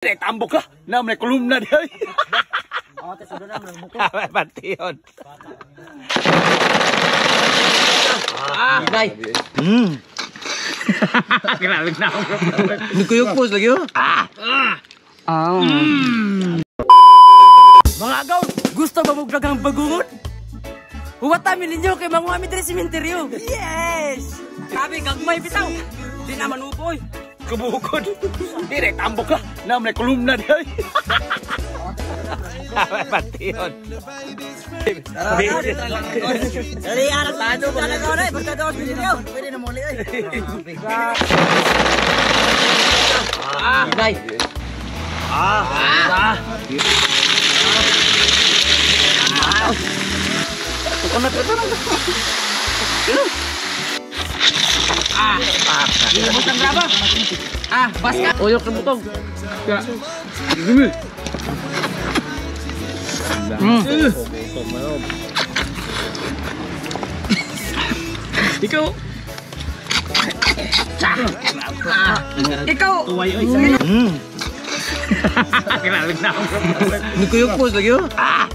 Tambok ka. Na may kolumna diay. Oh, tes udah na buko. Pantion. Ah, day. Grabe na ako. Nagkuyog lagi oh. Ah. Ah. Mga agaw, gusto ba mong daghang bagungon? Huwat mi ninyo kay manguha mi diri sementeryo. Yes! Sabi gagmay bitaw. Di na manuboy. Kubukod. Dire tambok ka. Na may kolumna diay. Pantion. Dali ara tado ba na ko basta daw sementeryo. Pwede na muli oy. Ah, day. Ah. Ah. Ah. Butang graba. Ah, basta. Oyok sa butong. Ikaw. Ikaw. Grabe na ako. Nagkuyog lagi oh. Ah.